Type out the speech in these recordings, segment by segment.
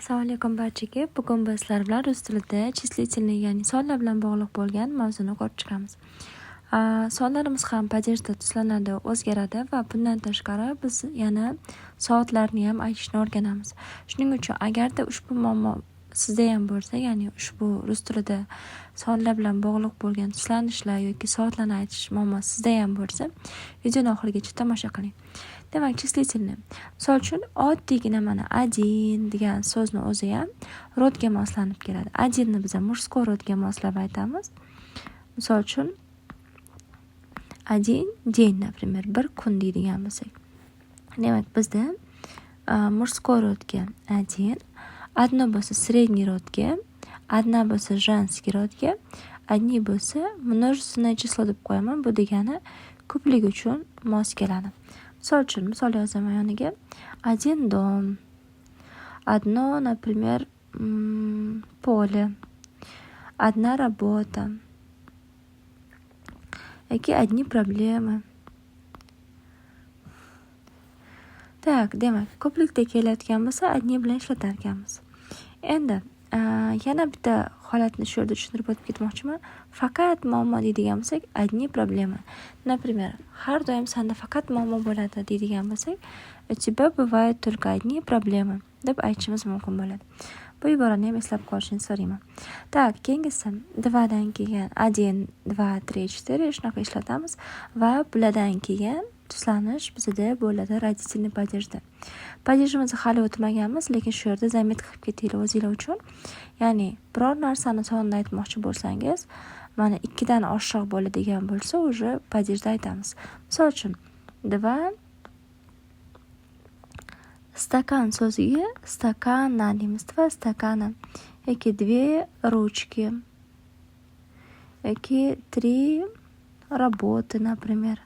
Assalomu alaykum barchaga. Bugun biz sizlar bilan rus tilida числительный, ya'ni sonlar bilan bog'liq bo'lgan mavzuni ko'rib chiqamiz. Sonlarimiz ham падеж da tuslanadi, o'zgaradi va bundan tashqari biz yana soatlarni ham aytishni o'rganamiz. Shuning uchun agarda ushbu muammo sizda ham bo'lsa, ya'ni ushbu rus tilida sonlar bilan bog'liq bo'lgan tuslanishlar yoki soatlarni aytish muammosi sizda ham bo'lsa, videoni oxirigacha tomosha qiling. Demak, числительный. Misol uchun, oddiygina mana один degan so'zni o'zi ham род ga moslanib keladi. Один ni biz мужской род ga moslab aytamiz. Misol uchun, один день, например, bir kun deydigan bo'lsak. Demak, bizda мужской род ga один, одно bo'lsa средний род ga, одна bo'lsa женский род ga, одни bo'lsa множественное число deb qo'yaman. Bu degani ko'plik uchun mos keladi. Misol uchun, misol yozaman yoniga. Один дом, одно, например, поле, одна работа yoki одни проблемы. Так, demak, ko'plikda kelayotgan bo'lsa, одни bilan ishlatar ekanmiz. Endi yana bitta holatni shu yerda tushuntirib o'tib ketmoqchiman. Faqat muammo deydigan bo'lsak, одни проблемы. Например, har doim senda faqat muammo bo'ladi deydigan bo'lsak, у тебя бывают только одни проблемы deb aytishimiz mumkin bo'ladi. Bu iborani ham eslab qolishni so'rayman. Так, keyingisi два dan keyin один, два, три, четыре shunaqa ishlatamiz va bulardan keyin tuslanish bizada bo'ladi родительный падеж da. Падеж imizni hali o'tmaganmiz, lekin shu yerda заметка qilib ketinglar o'zinglar uchun. Ya'ni biror narsani sonini aytmoqchi bo'lsangiz, mana ikkidan oshiq bo'ladigan bo'lsa, уже падеж da aytamiz. Misol uchun, два стакан so'ziga стакана deymiz. Два стакана yoki две ручки yoki три работы, например.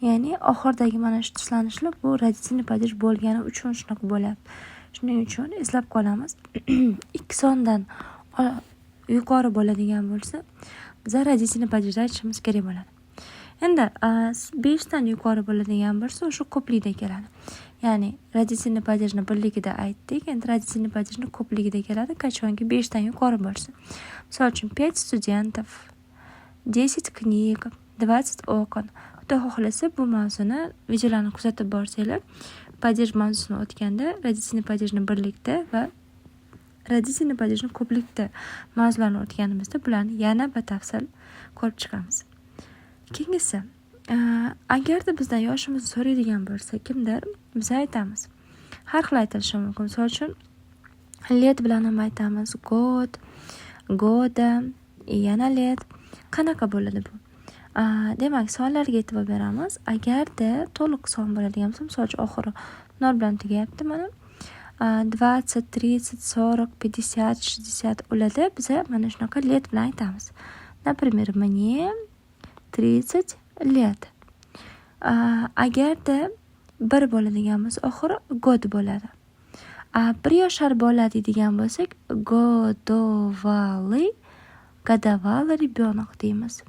Ya'ni oxiridagi mana shu tuslanishlar bu родительный падеж bo'lgani uchun shunaqa bo'lyapti. Shuning uchun eslab qolamiz. Ikki sondan yuqori bo'ladigan bo'lsa, biza родительный падеж da aytishimiz kerak bo'ladi. Endi beshdan yuqori bo'ladigan bo'lsa, o'sha ko'plikda keladi. Ya'ni родительный падеж ni birligida aytdik, endi родительный падеж ni ko'pligida keladi, qachonki beshdan yuqori bo'lsa. Misol uchun, пять студентов, 10 книг, 20 окон. Xudo xohlasa, bu mavzuni videolarni kuzatib borsanglar, падеж mavzusini o'tganda родительный падеж ni birlikda va родительный падеж ni ko'plikda mavzularni o'tganimizda bularni yana batafsil ko'rib chiqamiz. Keyingisi, agarda bizdan yoshimizni so'raydigan bo'lsa kimdir, biz aytamiz. Har xil aytilishi mumkin. Misol uchun, лет bilan ham aytamiz, год, года, yana лет. Qanaqa bo'ladi bu? Demak, sonlarga e'tibor beramiz. Agarda to'liq son bo'ladigan bo'lsa, misol uchun, oxiri nol bilan tugayapti mana. 20, 30, 40, 50, 60 ularda biza mana shunaqa лет bilan aytamiz. Например, мне 30 лет. Agarda bir bo'ladigan bo'lsa, oxiri год bo'ladi. Bir yoshar bola deydigan bo'lsak, годовалый, годовалый ребенок deymiz.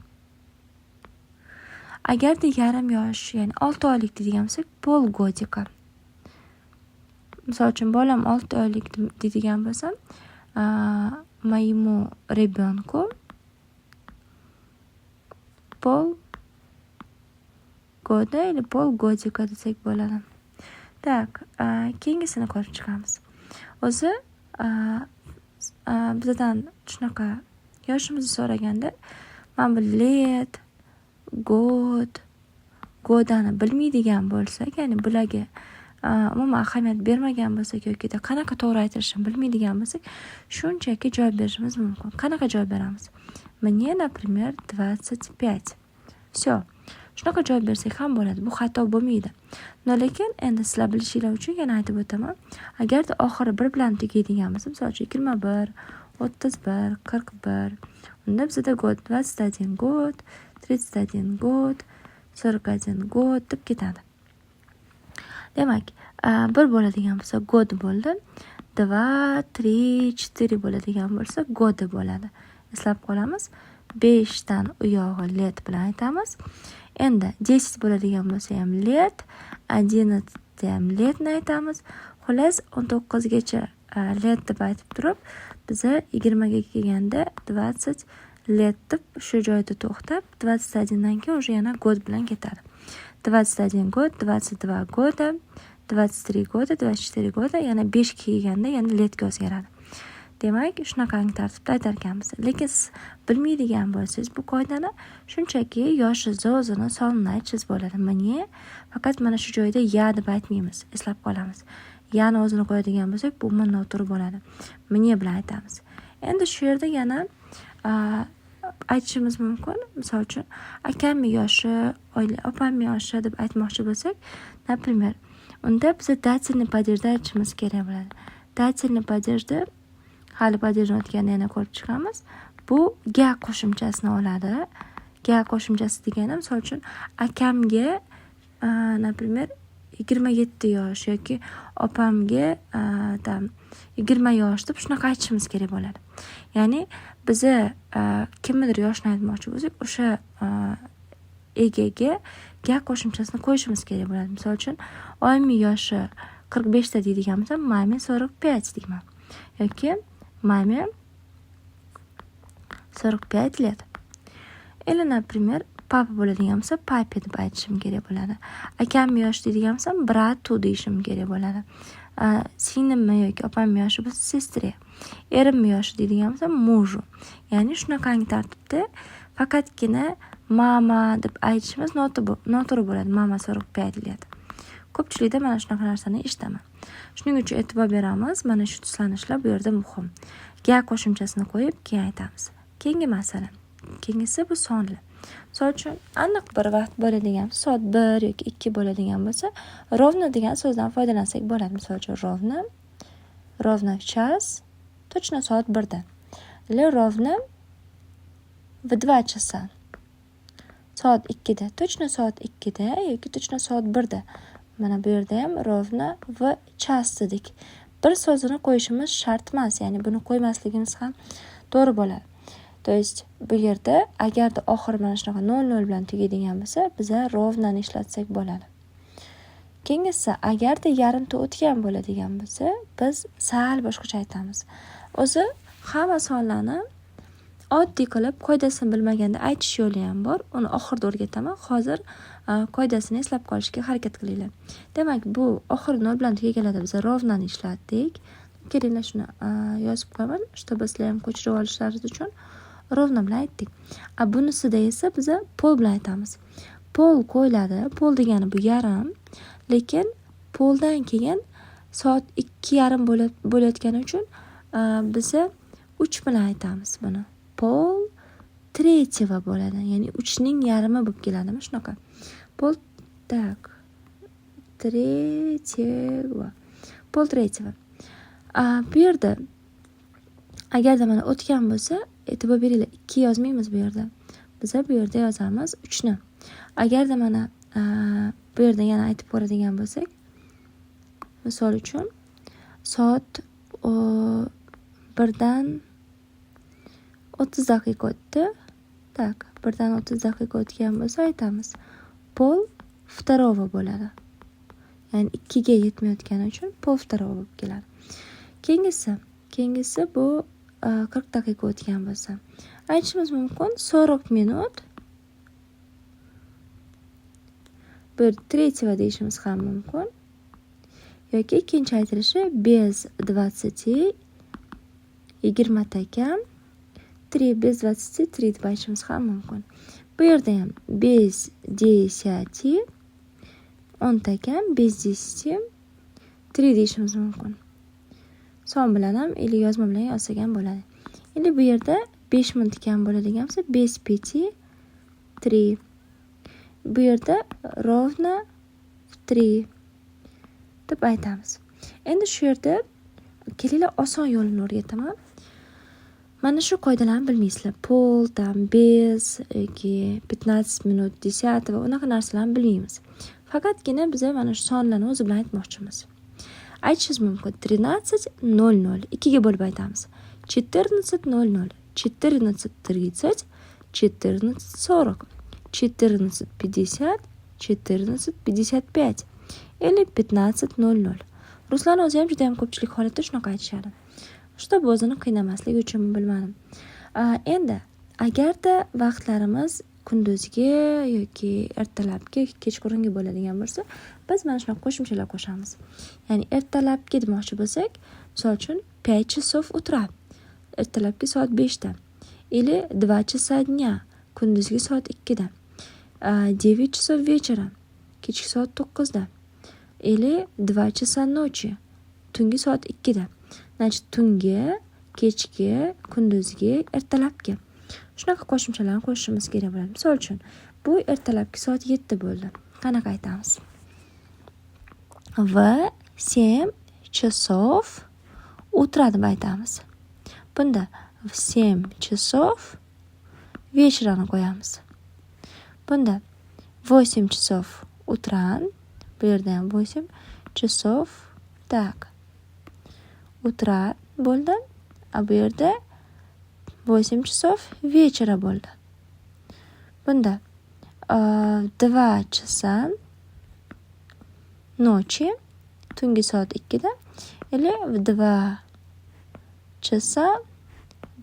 Agarda yarim yosh, ya'ni 6 oylik deydigan bo'lsak, полгодика. Misol uchun, bolam 6 oylik deydigan bo'lsam, моему ребенку пол года или полгодика desak bo'ladi. Так, keyingisini ko'rib chiqamiz. O'zi bizadan shunaqa yoshimizni so'raganda mana bu лет, год, года ni bilmaydigan bo'lsak, ya'ni bularga umuman ahamiyat bermagan bo'lsak yokida qanaqa to'g'ri aytilishini bilmaydigan bo'lsak, shunchaki javob berishimiz mumkin. Qanaqa javob beramiz? Мне, например, 25. Всё. Shunaqa javob bersak ham bo'ladi. Bu xato bo'lmaydi. Но lekin endi sizlar bilishinglar uchun yana aytib o'taman. Agarda oxiri bir bilan tugaydigan bo'lsa, misol uchun, 21, 31, 41, unda bizada год, 21 год, 31 год, 41 год deb ketadi. Demak, bir bo'ladigan bo'lsa, год bo'ldi. Два, три, четыре bo'ladigan bo'lsa, годы bo'ladi. Eslab qolamiz. Beshdan uyog'i лет bilan aytamiz. Endi 10 bo'ladigan bo'lsa ham лет, 11 ham лет ni aytamiz. Xullas, 19gacha Лет deb aytib turib, biza 20 ga kelganda 20 лет deb shu joyda to'xtab, 21 dan keyin уже yana год bilan ketadi. 21 год, 22 года, 23 года, 24 года, yana 5 ga kelganda yana лет ga o'zgaradi. Demak, shunaqangi tartibda aytar ekanmiz. Lekin siz bilmaydigan bo'lsangiz bu qoidani, shunchaki yoshingizni o'zini sonini aytishingiz bo'ladi. Мне, faqat mana shu joyda я deb aytmaymiz, eslab qolamiz. Я ni o'zini qo'yadigan bo'lsak, bu umuman noto'g'ri bo'ladi. Мне bilan aytamiz. Endi shu yerda yana aytishimiz mumkin, misol uchun, akamni yoshi, opamni yoshi deb aytmoqchi bo'lsak, например, unda biza дательный падеж da aytishimiz kerak bo'ladi. Дательный падеж da, hali падеж ni o'tganda yana ko'rib chiqamiz, bu ga qo'shimchasini oladi. Ga qo'shimchasi degani, misol uchun, akamga, например, 27 yosh yoki opamga, там, 20 yosh deb shunaqa aytishimiz kerak bo'ladi. Ya'ni biza kimnidir yoshini aytmoqchi bo'lsak, o'sha egaga ga qo'shimchasini qo'yishimiz kerak bo'ladi. Misol uchun, oyimni yoshi 45 ta deydigan bo'lsam, маме 45 deyman yoki маме 45 лет. Или, например, папа bo'ladigan bo'lsa, папе deb aytishim kerak bo'ladi. Akamni yoshi deydigan bo'lsam, брату deyishim kerak bo'ladi. Singlimni yoki opamni yoshi bo'lsa, сестре. Erimni yoshi deydigan bo'lsam, мужу. Ya'ni shunaqangi tartibda, faqatgina мама deb aytishimiz noto'g'ri bo'ladi. Мама 45 лет. Ko'pchilikda mana shunaqa narsani eshitaman. Shuning uchun e'tibor beramiz, mana shu tuslanishlar bu yerda muhim. Ga qo'shimchasini qo'yib, keyin aytamiz. Keyingi masala, keyingisi bu sonli. Misol uchun, aniq bir vaqt bo'ladigan, soat 1 yoki 2 bo'ladigan bo'lsa, ровно degan so'zdan foydalansak bo'ladi. Misol uchun, ровно, ровно в час, точно soat 1 da, или ровно в 2 часа, soat 2 da, точно soat 2 da yoki точно soat 1 da. Mana bu yerda ham ровно в час dedik, bir so'zini qo'yishimiz shart emas, ya'ni buni qo'ymasligimiz ham to'g'ri bo'ladi. То есть bu yerda agarda oxiri mana shunaqa 00 bilan tugaydigan bo'lsa, biza ровно ni ishlatsak bo'ladi. Keyingisi, agarda yarimta o'tgan bo'ladigan bo'lsa, biz sal boshqacha aytamiz. O'zi hamma sonlarni oddiy qilib, qoidasini bilmaganda aytish yo'li ham bor, uni oxirida o'rgataman. Hozir qoidasini eslab qolishga harakat qilinglar. Demak, bu oxiri nol bilan tugaganlarda biz ровно ni ishlatdik. Kelinglar, shuni yozib qo'yaman, чтобы sizlar ham ko'chirib olishlaringiz uchun. Ровно bilan aytdik. A bunisida esa biza пол bilan aytamiz. Пол qo'yiladi. Пол degani bu yarim, lekin пол dan keyin soat 2:30 bo'layotgani uchun biza uch bilan aytamiz buni. Пол третьего bo'ladi, ya'ni uchning yarmi bo'lib keladimi, shunaqa. Пол, так, третьего, пол третьего. Bu yerda agarda mana o'tgan bo'lsa, e'tibor beringlar, ikki yozmaymiz bu yerda, biza bu yerda yozamiz uchni. Agarda mana bu yerda yana aytib ko'radigan bo'lsak, misol uchun, soat 1 dan 30 daqiqa o'tdi. Так, 1 dan 30 daqiqa o'tgan bo'lsa, aytamiz, пол второго bo'ladi, ya'ni ikkiga yetmayotgani uchun пол второго bo'lib keladi. Keyingisi bu 40 daqiqa o'tgan bo'lsa, aytishimiz mumkin 40 minut bir третьего deyishimiz ham mumkin yoki ikkinchi aytilishi без двадцати, yigirmata kam три, без двадцати три deb aytishimiz ham mumkin. Bu yerda ham без десяти, o'nta kam, без десяти три deyishimiz mumkin. Son bilan ham или yozma bilan yozsak ham bo'ladi. Endi bu yerda 5 minut kam bo'ladigan bo'lsa, без пяти три, bu yerda ровно в три deb aytamiz. Endi shu yerda kelinglar, oson yo'lini o'rgataman. Mana shu qoidalarni bilmaysizlar, пол, там, без yoki 15 минут 10, unaqa narsalarni bilmaymiz. Faqatgina biza mana shu sonlarni o'zi bilan aytmoqchimiz. Aytishingiz mumkin 13:00, ikkiga bo'lib aytamiz, 14:00, 14:30, 14:40, 14:50, 14:55 или 15:00. Ruslarni o'zi ham juda yam ko'pchilik holatda shunaqa aytishadi, чтобы o'zini qiynamaslik uchun, bilmadim. Endi agarda vaqtlarimiz kunduzgi yoki ertalabki, kechqurungi bo'ladigan bo'lsa, biz mana shunaqa qo'shimchalar qo'shamiz. Ya'ni ertalabki demoqchi bo'lsak, misol uchun, 5 часов утра, ertalabki soat 5da, или 2 часа дня, kunduzgi soat 2da, 9 часов вечера, kechki soat 9da, или 2 часа ночи, tungi soat 2da. Значит, tungi, kechki, kunduzgi, ertalabki, shunaqa qo'shimchalarni qo'shishimiz kerak bo'ladi. Misol uchun, bu ertalabki soat 7 bo'ldi. Qanaqa aytamiz? В 7 часов утра deb aytamiz. Bunda в 7 часов вечера ni qo'yamiz. Bunda 8 часов утра, bu yerda ham 8 часов, так, утра bo'ldi, а bu yerda 8 часов вечера bo'ldi. Bunda 2 часа ночи, tungi soat 2da, или в 2 часа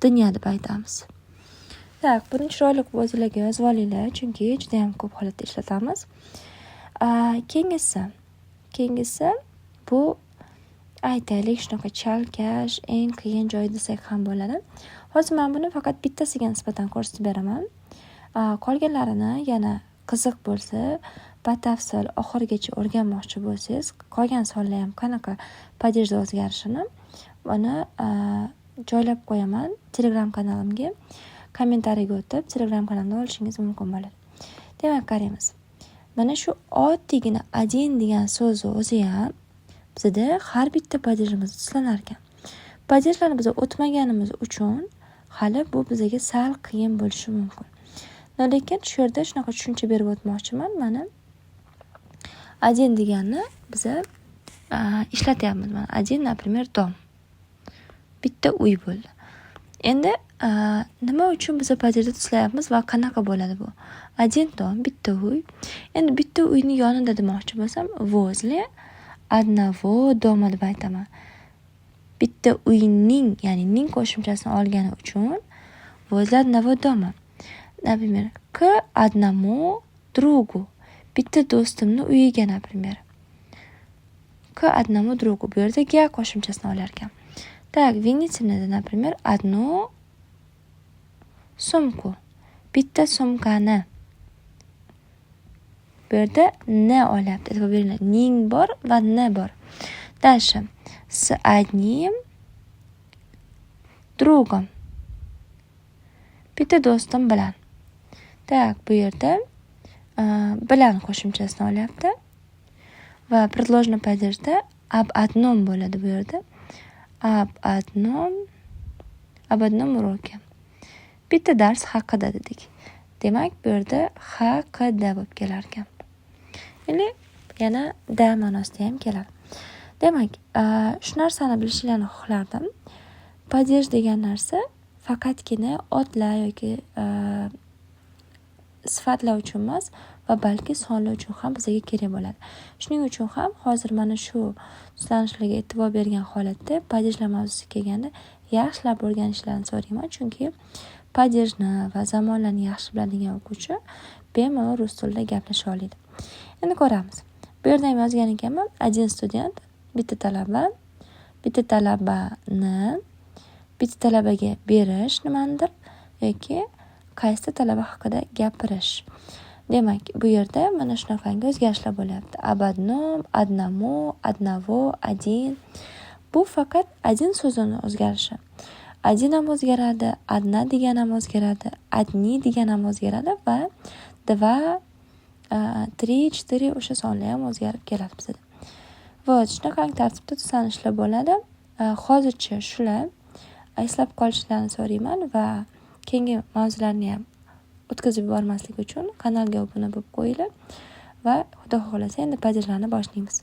дня deb aytamiz. Так, buni chiroyli qilib o'zinglarga yozib olinglar, chunki judayam ko'p holatda ishlatamiz. Keyingisi bu, aytaylik, shunaqa chalkash, eng qiyin joyi desak ham bo'ladi. Hozir man buni faqat bittasiga nisbatan ko'rsatib beraman. Qolganlarini yana qiziq bo'lsa, batafsil oxirigacha o'rganmoqchi bo'lsangiz, qolgan sonlar ham qanaqa падеж da o'zgarishini, buni joylab qo'yaman Telegram kanalimga. Kommentariyga o'tib, Telegram kanalimdan olishingiz mumkin bo'ladi. Demak, qaraymiz. Mana shu oddiygina один degan so'zni o'zi ham bizada har bitta падеж imizda tuslanar ekan. Падеж larni biz o'tmaganimiz uchun hali bu bizaga sal qiyin bo'lishi mumkin. Lekin shu yerda shunaqa tushuncha berib o'tmoqchiman. Mana, один deganni biza ishlatyapmiz. Mana, один, например, дом. Bitta uy bo'ldi. Endi nima uchun biza падеж da tuslayapmiz va qanaqa bo'ladi bu? Один дом, bitta uy. Endi bitta uyni yonida demoqchi bo'lsam, возле одного дома deb aytaman. Bitta uyning, ya'ni ning qo'shimchasini olgani uchun возле одного дома. Например, к одному другу. Bitta do'stimni uyiga, например. К одному другу. Bu yerda ga qo'shimchasini olar ekan. Так, винительный, например, одну сумку. Bitta sumkani. Bu yerda n olyapti. E'tibor beringlar. Ning bor va n bor. Дальше. С одним другом. Bitta do'stim bilan. Так, bu yerda bilan qo'shimchasini olyapti. Va предложный падеж da об одном bo'ladi bu yerda. Об одном, об одном уроке. Bitta dars haqida dedik. Demak, bu yerda haqida bo'lib kelar ekan. Или yana da ma'nosida ham keladi. Demak, shu narsani bilishinglarni xohlardim. Падеж degan narsa faqatgina otlar yoki sifatlar uchun emas va balki sonlar uchun ham bizga kerak bo'ladi. Shuning uchun ham hozir mana shu tuslanishlarga e'tibor bergan holatda падеж lar mavzusi kelganda yaxshilab o'rganishlarini so'rayman, chunki падеж ni va zamonlarni yaxshi biladigan o'quvchi bemalol rus tilida gaplasha oladi. Endi ko'ramiz. Bu yerda ham yozgan ekanman: один студент, bitta talaba, bitta talabani, bitta talabaga berish nimanidir yoki qaysi talaba haqida gapirish. Demak, bu yerda mana shunaqangi o'zgarishlar bo'lyapti: об одном, одному, одного, один. Bu faqat один so'zini o'zgarishi. Один ham o'zgaradi, одна degan ham o'zgaradi, одни degan ham o'zgaradi va два, три, четыре, o'sha sonlar ham o'zgarib keladi bizada. Вот shunaqangi tartibda tuslanishlar bo'ladi. Hozircha shular. Eslab qolishlarini so'rayman va keyingi mavzularni ham o'tkazib yubormaslik uchun kanalga obuna bo'lib qo'yinglar va xudo xohlasa, endi падеж larni boshlaymiz.